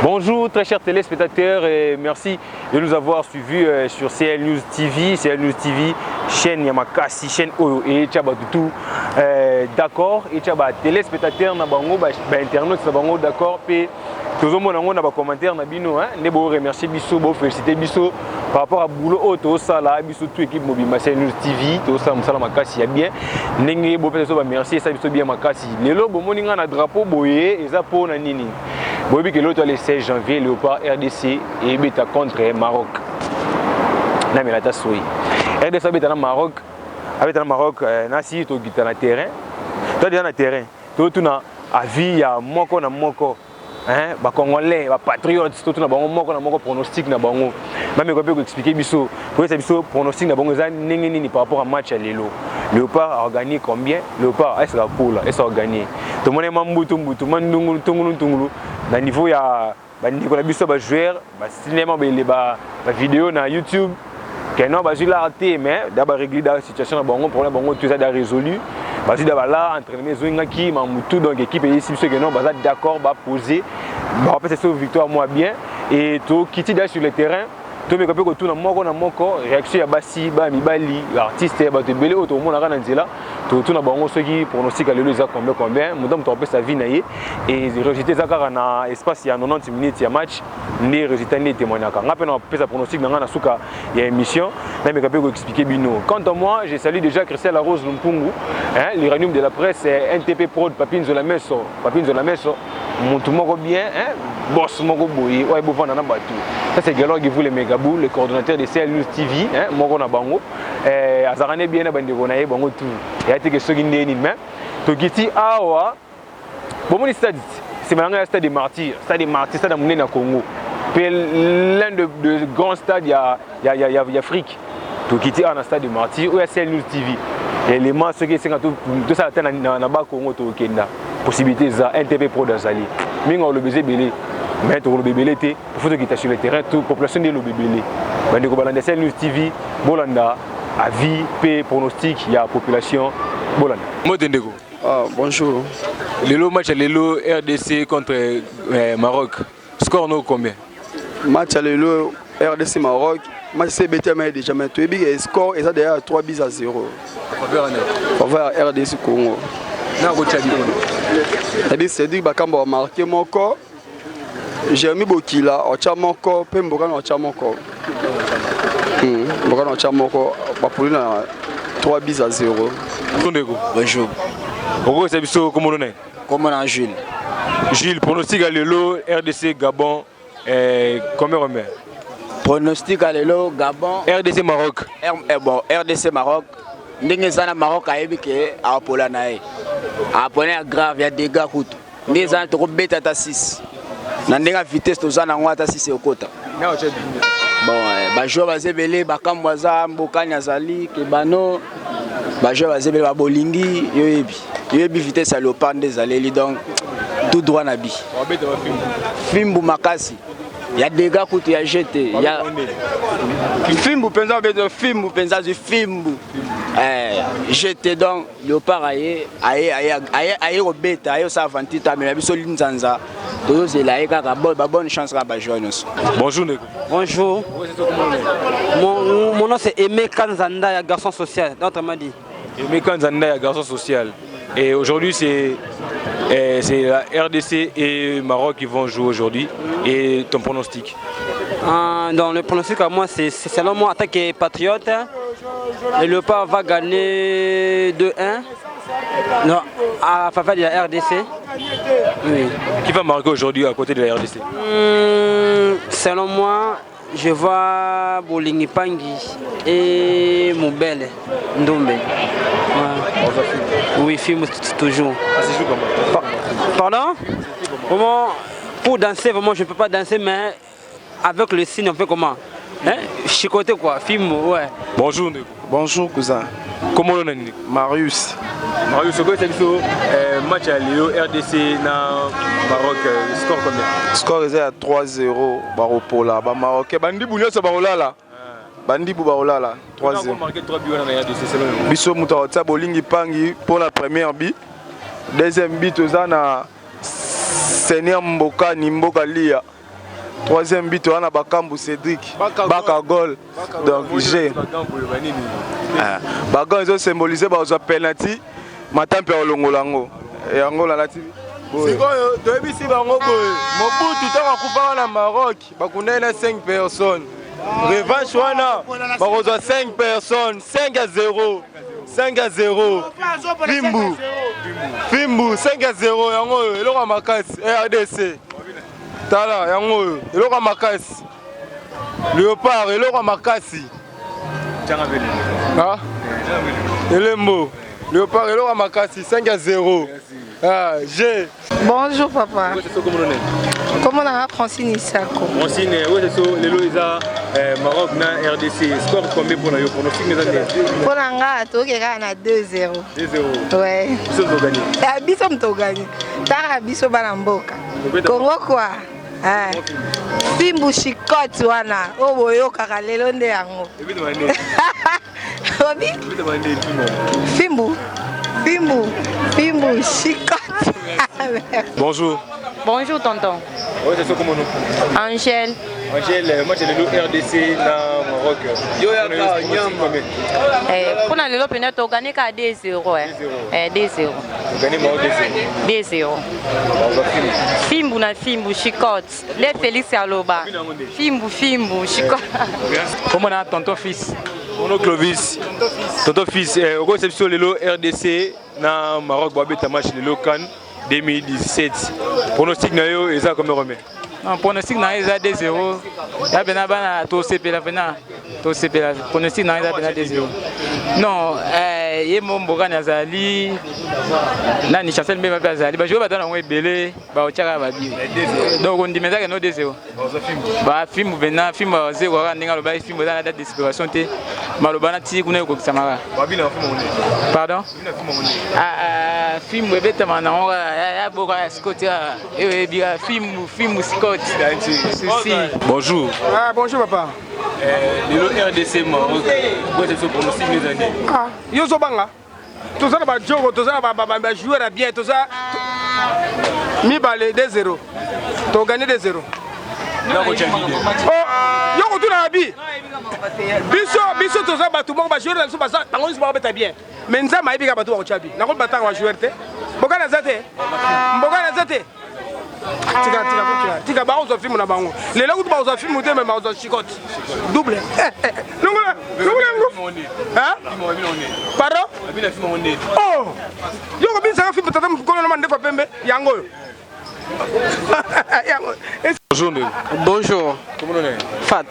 Bonjour très chers téléspectateurs et merci de nous avoir suivis sur CL News TV, CL News TV, chaîne ya makasi, chaîne oyo et batutu d'accord et ba téléspectateurs na bango ba internautes na bango d'accord pe tozomona yango na bacommentaire na bino nde boremercier biso, boféliciter biso par rapport à boulot oyo tozosala biso tout équipe mobimba CL News TV. Tozosala mosala makasi ya bien ndenge bopesa biso bamerci, esala biso bien makasi. Lelo bomoni nga na drapeau boye, eza mpona nini? Boyebi ke lelo to le 16 janvier, Léopard RDC eyebeta contre Maroc. Namela ata soyi. RDC abeta na Maroc, abeta na Maroc. Nasi tokita na terrain, to déjà na terrain, totuna avis ya moko na moko, hein, bacongolais, bapatriote. Totuna bango moko na moko pronostic na bango, bameka mpe koexpliquer biso, koyesa biso pronostic na bango eza ndenge nini par rapport à match ya lelo. Léopard agagné combien? Léopard esaka kola esa agagné. Tomoni ma mbutu mbutu, ma ndungulu ntungulu ntungulu na niveau ya bandeko na biso bajoueur basinema bavideo na YouTube keno bazwi lar te, mais da barégler da situation na bango, problème bango tout eza da résolu. Bazwi da bala entraînement ezongaki mamutu, donc équipe eyesi biso keno baza d'accord, baposer, bapesa biso victoire mwa bien. Et tokiti da sur le terrain, tomeka mpe kotuna moko na moko réaction ya basi, baya mibali, artiste ya bato ebele oyo tokomonaka na nzela. Totuna bango soki pronostic ya lelo eza combien combien. Moto moto akopesa avis na ye et résultat eza kaka na espace ya 90 minutes ya match nde résultat nde etémoignaka. Nga mpe na kopesa pronostic na nga na suka ya émission, nameka mpe koexpliquer bino. Quant à moi, je salue déjà Christian Larose Lumpungu, hein, l'uranium de la presse, NTP Prod, Papi Nzola Meso, Papi Nzola Meso, motu moko bien, hein, boss moko boye oyo bovanda na bato. Ça, c'est Galor Givu le Megabou, le coordonnateur de CL News TV, hein, moko na bango azalaka ne bien na bandeko na ye bango tout eya teke soki nde nini. Mais tokiti awa, bomoni stade nsima na ngai ya Stade de Martyr, Stade de Martyr, stade ya monene ya Congo mpe l'un de grands stades ya Afrique. Tokiti awa na Stade de Martyr oyo ya CL News TV. Élément soki esenga tosala te na Bakongo, tokokenda, possibilité eza. NTP Prod azali mingi, oloba eza ebele, mais tokoloba ebele te, faut tokita sur le terrain, to population nde eloba ebele. Bandeko balanda CL News TV, bolanda avis mpe pronostic ya population, bolanda. Mbote ndeko. Ah, bonjour. Lelo match ya lelo, RDC contre Maroc, score no combien? Match ya lelo, RDC Maroc, match esi ebetama déjà, mais toyebi ke score eza déjà 3 buts à 0 faveur ya RDC Congo. Na kotia bino? C'est-à-dire Cédric Bakambo amarquer moko, Jérémi Bokila otya moko mpe Mbokani otya moko. Mbokani otya moko, bapoli na 3 buts à 0. Ndeko. Bonjour. Okoyesa biso kombono nani? Kombo na Jules. Jules, pronostic ya lelo, RDC Gabon, combien combien? Pronostic ya lelo, Gabon? RDC Maroc. Bon, RDC Maroc, ndenge eza na Maroc, ayebi ke apola na ye, apona ya grave ya dégâts kutu. Ndenge eza na tokobeta ata 6 na ndenge ya vitesse toza nango, ata 6 ekota. Bon, bajoueur baza ebele, Bakambo aza, Mbokani azali, Kebano, bajoueur baza ebele, babolingi yoyebi yoyebi vitesse ya Léopard nde ezaleli, donc tout droit na bi fimbu makasi ya dégâts kutu ya jete ya fimbu mpenza, obeta fimbu mpenza, azwi fimbu jete. Donc Léopard aye aye aye aye aye kobeta, aye osala aventure, amema biso linzanza, tozozela ye kaka. Babonne chance kaka bajoueur nyonso. Bonjour ndeko. Bonjour. Mon nom, c'est Aimé Kanzanda, garçon social. Autrement dit. Aimé Kanzanda, garçon social. Et aujourd'hui, c'est la RDC et Maroc qui vont jouer aujourd'hui. Et ton pronostic? Dans le pronostic à moi, c'est selon moi, en tant que patriote, le Léopard va gagner 2-1. Non, à faveur de la RDC. Oui. Qui va marquer aujourd'hui à côté de la RDC? Selon moi, je vois Bolingi Pangi et Moubele Ndombe. Ouais. Oui, film toujours. Ah, c'est joue comment? Pardon? Vraiment, pour danser, vraiment, je ne peux pas danser, mais avec le signe, on fait comment, hein? Chicoter quoi, film, ouais. Bonjour ndeko. Bonjour cousin. Comment on a dit? Marius. Marius, c'est biso match ya lelo, RDC na Maroc, score combien? Score eza ya 3-0, bakopola bamarocain, bandibu nyonso bakolala, bandibu bakolala 3-0. Marqué 3 buts na RDC selon vous? Biso moto akotia Bolingi Pangi mpo na première but, deuxième but toza na Seigneur Mbokani Mboka Lia. Troisième but wana Bakambu Cédric. Baka goal. Donc G. Ah, Bagan ezo symboliser bazwa penalty matampi ya kolongola yango. Yango nalati sikoyo toyebisi bango boye mobutu ntango akufaka na maroc bakundaki na 5 personnes revanche wana bakozwa 5 personnes 5 à 0 5 à 0 fimbu fimbu 5 à 0 yango oyo eloko ya makasi rdc tala yango oyo eloko ya makasi leopard eloko ya makasi elembo leopard eloko ya makasi 5 à 0 ah, G. Bonjour papa. Comment on a Francine Isako Francine, ouais, c'est ça, lelo eza euh, Maroc na RDC. Score combien pour la yo pronostic mais années Pour la nga to ke na 2-0. 2-0. Ouais. Biso to gagner. Ah biso to gagner. Tara biso bana mboka. Congo quoi. Ah. Fimbu chicote wana oyo boyokaka lelo nde yango. Obi? Fimbu. Fimbu. Fimbu chicote. Bonjour. Bonjour tonton. Oui, c'est ça comment nous Angèle. Angèle, euh, moi j'ai le RDC na Maroc. Yo ya ka nyama. Eh, pona lelo pena to gagner ka 2-0 eh. Eh 2-0. Gagner Maroc 2-0. 2-0. Fimbu na fimbu chicote. Le Félix aloba. Fimbu fimbu chicote. Comment na tonton fils Mono Clovis. Tonton fils, eh, okoyebisa biso lelo RDC na Maroc babeta match lelo CAN 2017. Pronostic na yo eza combien combien? Non, pronostic na eza 2-0. Ya pena bana tosepela pena. Tosepela pronostic na eza pena 2-0. Non, eh, ye mo mbokani azali nani Chancel Mbemba mpe azali ba joueur baza nango ebele baotiaka babi. Donc ondima ezaka no 2-0. Ba fimbu pena fimbu ya zeko kaka ndenge alobaki fimbu eza na date d'expiration te. Maloba na ti kuna ekokisamaka. Pardon? Ah, ah, fimbu ebetama nango kaka ya boka ya scott kaka eyo oyebi kaka fimbu fimbu scott susi bonjour ah, bonjour papa eh, lelo rdc maroc boyesa biso pronostic neza nini ah, yo ozobanga toza na bajogo toza na bajoueur ya bien toza mibale 2 0 toganye 2 0 oh, yo kotuna na bi biso biso toza bato moko bajoueur na biso baza bango nyonso bakobeta bien mais nzambe ayebi kaka bato bakotya bi nakobataka bajoueur te mbokani aza te mbokani aza te tika tika tika tika bakozwa filme na bango lelo kutu bakozwa filme te me bakozwa chicote double eh, eh, eh. longola longola yango pardon oh yo kobinisaka filme tata mokolo na mandefa pembe yango oyo Bonjour Ndeko. Bonjour. Comment on est Fat.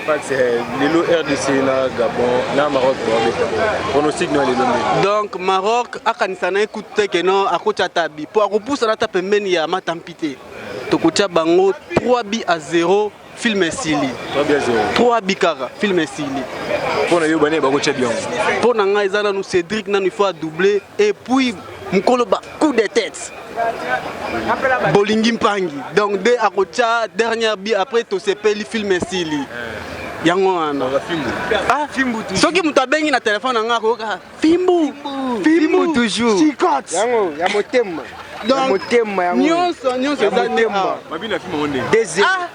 Fat, c'est lelo RDC na Gabon na Maroc babeta. Pronostic na lelo nde. Donc Maroc akanisa na ye kutu te ke non akotya ata bi mpo akopusana ata pembeni ya matampi te. Tokotya bango 3 bi à 0 film esili. 3 bi à 0. 3 bi kaka film esili. Mpo na yo bani bakotya bi yango. Mpo na ngai eza nanu Cédric nanu il faut adoubler et puis mokolo ba coup de tête bolingi mpangi donc nde akotya dernière bi après tosepeli film esili yango wana ah, soki moto abengi na telefone na ngai akoyoka fimbu fimbu toujours yango ya motema ya motema yango nyonso nyonso eza nde ah.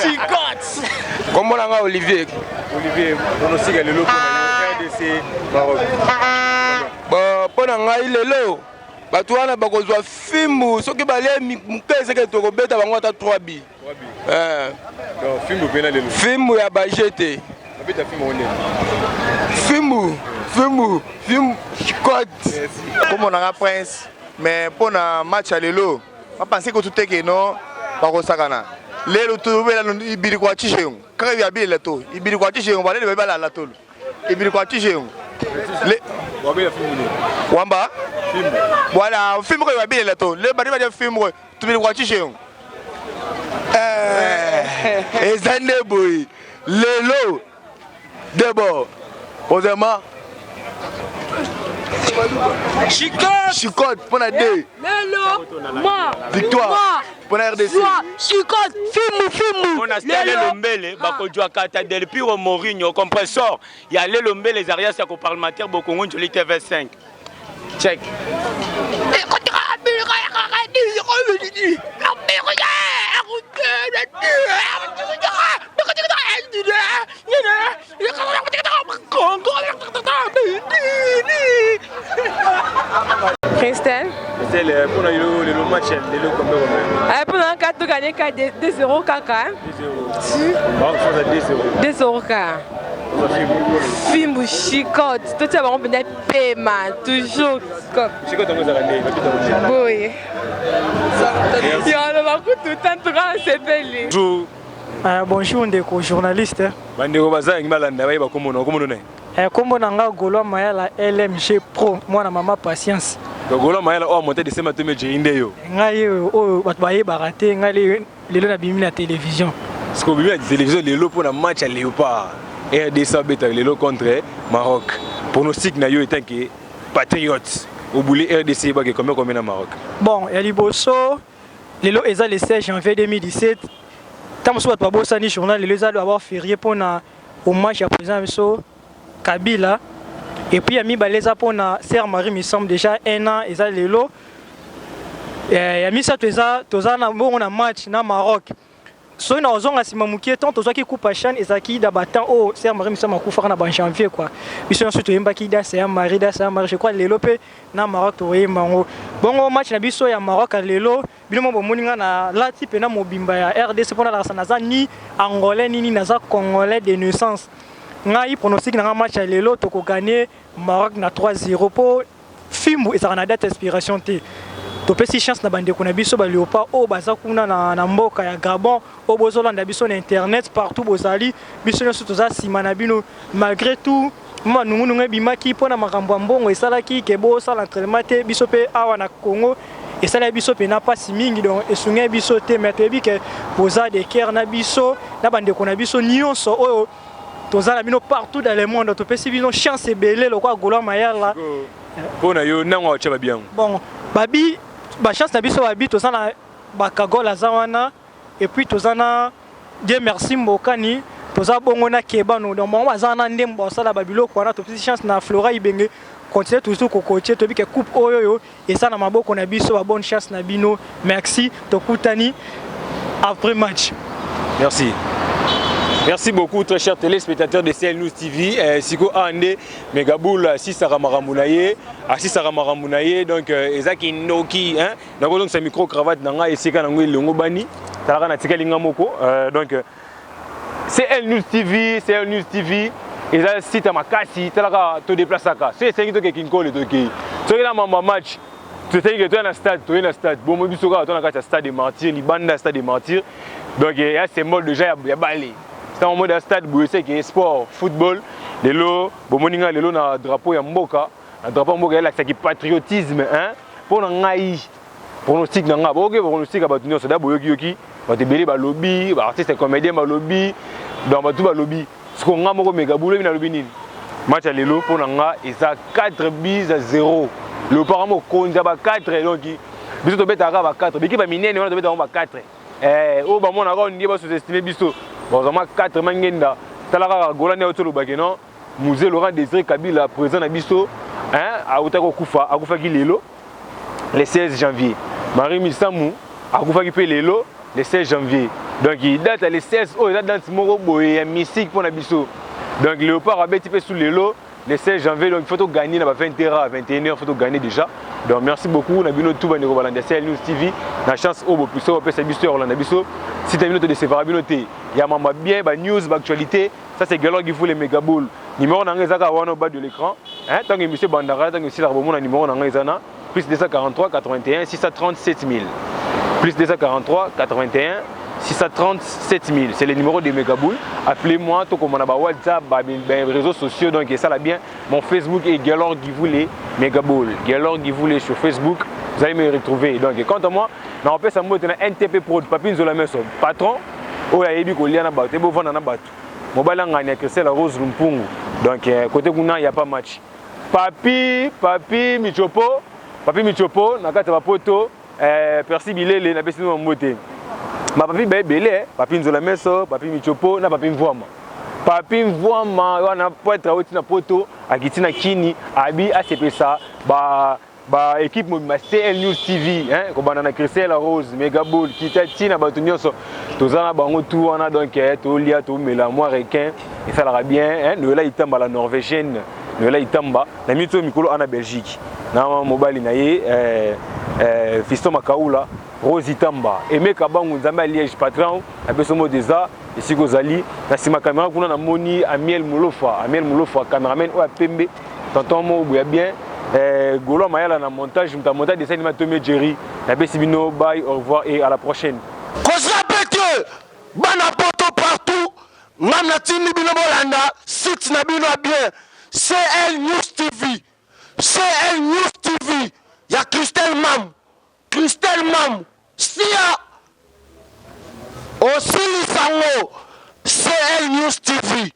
Chicotte. Kombo na nga Olivier. Olivier, pronostic ya lelo mpona yo RDC Maroc. Bon, mpo na ngai lelo bato wana bakozwa fimbu soki balie moke eseke tokobeta bango ata 3 bi. Eh. Fimbu pena lelo. Fimbu ya baje te. Babeta fimbu ngo ndenge. Fimbu, fimbu, fimbu, chicotte. Kombo na nga Prince, mais mpo na match ya lelo bapanse kutu te ke no bakosakana lelo tobela ibili kwa tshijengu kaka ya bilela to ibili kwa tshijengu balele babe balala tolo ibili kwa tshijengu wamba voilà fimbu koyo babilela to le badi badia fimbu koyo tubili kwa tshijengu eh, eza nde boye lelo Debo, ozema Chicotte Chicotte mpo na D Lelo moi Victoire mpo na RDC Chicotte fimbu fimbu Mpo na Stade Lombele bakozwa kata Del Piro Mourinho compressor ya Lelo Mbele Zarias ya ko parlementaire Bokongo Njoli TV5 check. Lelo combien combien? Eh, mpo na nga toganye ka 2-0 kaka. 2-0. Maroc face à 2-0. 2-0 kaka. Fimbu chicote totia bango mpenza pema toujours. Chicote yango ezalaka nde boye. Yo aloba kutu tantuka nasepeli. Bonjour. Bonjour ndeko journaliste. Bandeko baza yangi balanda bayeba kombo na kombo na Eh, kombo na nga Golois Mayala LMG Pro, mwana mama Patience. Donc Golois Mayala oyo monte de sema tome jeri nde yo. Ngai oyo oyo bato bayebaka te, ngai lelo nabimi na télévision. Siko obimi na télévision lelo mpo na match ya Léopard RDC abeta lelo contre Maroc. Pronostic na yo etant que patriote obuli RDC ebake combien combien na Maroc? Bon, ya liboso lelo eza le 16 janvier 2017. Ntango mosusu bato babosani journal lelo eza d'abord férié mpo na hommage ya président na biso Kabila et puis ya mibale eza mpona sœur Marie Misambo déjà un an eza lelo eh, ya misato eza toza na bongo na match na Maroc soki na ozonga nsima mokie ntango tozwaki coupe ya chan ezalaki da batemps oyo sœur Marie Misambo akufaka na bajanvier quoi biso nyonso toyembaki dasa ya Marie dasa ya Marie je crois lelo mpe na Maroc tokoyemba yango bongo match na biso ya Maroc ya lelo Bino moko bomoni nga na lati pena mobimba ya RDC pona lakasa naza ni angolais nini naza congolais de naissance. Ngai pronostic na nga match ya lelo toko gagner Maroc na 3-0 po fimbu ezalaka na date expiration te. Topesi chance na bandeko na biso ba leopard oyo baza kuna na, na mboka ya Gabon oyo bozolanda biso na internet partout bozali biso nyonso toza nsima na bino malgré tout mwa nungunungu ebimaki mpo na makambo ya mbongo esalaki ke bosala entraînement te biso mpe awa na Congo esalaki biso mpena mpasi mingi donc esungaki biso te mais toyebi ke boza de cœur na biso na bandeko na biso nyonso oyo toza na bino partout dans le monde topesi bino chance ebele lokola Golois Mayala mpo na yo nango atya babi yango bon babi bachance na biso babi toza na bakagol aza wana Et puis toza na Dieu merci Mbokani toza bongo na Kebano donc bango baza na ndembo basala ba biloko wana topesi chance na Flora Ibenge continue toujours kokotie toyebi ke coupe oyo oyo eza na maboko na biso ba bonne chance na bino merci tokutani après match. Merci. Merci beaucoup très chers téléspectateurs de CL News TV. Euh, siko ande Megaboul asisaka makambo na ye, asisaka makambo na ye donc euh, eza kindoki hein. Nakozongisa micro cravate na ngai esika nango elongobani talaka natikali nga moko euh, donc euh, CL News TV CL News TV eza site ya makasi talaka todeplasaka soki esengi toke kinkole tokei soki na mamba match tosengi ke toya na stade toye na stade bomo biso kaka to na kati ya stade de martyr libanda ya stade de martyr donc ya symbole déjà ya bale ntango mode ya stade boye seke sport football lelo bomoni ngai lelo na drapeau ya mboka Na drapeau ya mboka elakisaki patriotisme hein mpo na ngai pronostic na ngai boyoki pronostic ya bato nyonso da boyoki yoki bato ebele balobi ba artiste comédien balobi donc bato balobi siko ngai moko mega bulobi nalobi nini match ya lelo mpo na ngai eza 4 buts à 0 leopard mokonzi ya ba 4 donc biso tobetaka ba 4 bikipa minene wana tobetaka ba 4 eh oyo bamonaka oyo ndie ba sous-estime biso bazwa ma 4 mangenda tala kaka gola nde auti olobake non Mzee Laurent Désiré Kabila président na biso hein awutaki kokufa akufaki lelo le 16 janvier Marie Misamu akufaki mpe lelo le 16 janvier donc date ya le 16 oyo eza date moko boye ya mystique mpo na biso donc Léopard abeti mpe su lelo le 16 janvier donc il faut to gagner na ba 20h à 21h faut to gagner déjà donc merci beaucoup na bino tout bandeko balanda CL News TV na chance oyo bopiso bopesa biso ya kolanda biso site na bino to décevra bino te ya mamba bien ba news ba actualité Ça c'est Galor Gifou le Megaboul. Numéro na nga ezaka wana au bas de l'écran. Hein, tant que monsieur Bandara, tant que silaka bomona numéro na nga ezana plus 243 81 630 7000. Plus 243 81 630 7000. C'est le numéro de Megaboul. Appelez-moi, tout comme on a ba WhatsApp, ba, ba réseaux sociaux donc et ça la bien. Mon Facebook est Galor Givoulé Megaboul. Galor Givoulé sur Facebook, vous allez me retrouver. Donc quant à moi, na opesa mbote na NTP Prod, Papi Nzola Meso, patron oyo ayebi kolia na bato, ebovanda na bato. Mobali angani ya Christelle Rose Lumpungu. Donc euh, côté kuna il y a pas match. Papi, Papi Michopo, Papi Michopo na kati ya bapoto euh, Percy Bilele na pesi bino mbote. Ba papi ba ebele, eh. Papi Nzola Meso, Papi Michopo na Papi Mvuama. Papi Mvuama wana poitre awuti na poto akiti na kini abi asepesa ba ba équipe mobimba CL News TV hein kobanda na Christelle Rose Megabull kita ti na bato nyonso toza na bango tout wana donc eh, tolia tomela mwa requin esalaka bien hein Noëlla Itamba la norvégienne Noëlla Itamba na mito mikolo ana Belgique na mobali na ye eh, eh, Fiston Makaula Rosi Tamba, Aimé Kabangu, Nzambe ya Liège, patron, na peso mot eza esika ozali na nsima kamera kuna namoni Amiel Mulofa, Amiel Mulofa cameraman oyo ya pembe, tonton moko boya bien eh, Golo Mayala na montage, moto ya montage dessin anime Tommy Jerry, napesi bino bye, au revoir et à la prochaine. Kozape te bana poto partout nga natindi bino bolanda site na bino ya bien CL News TV CL News TV ya Christelle Mamu Christelle Mamu sia osilisa ngo CL News TV.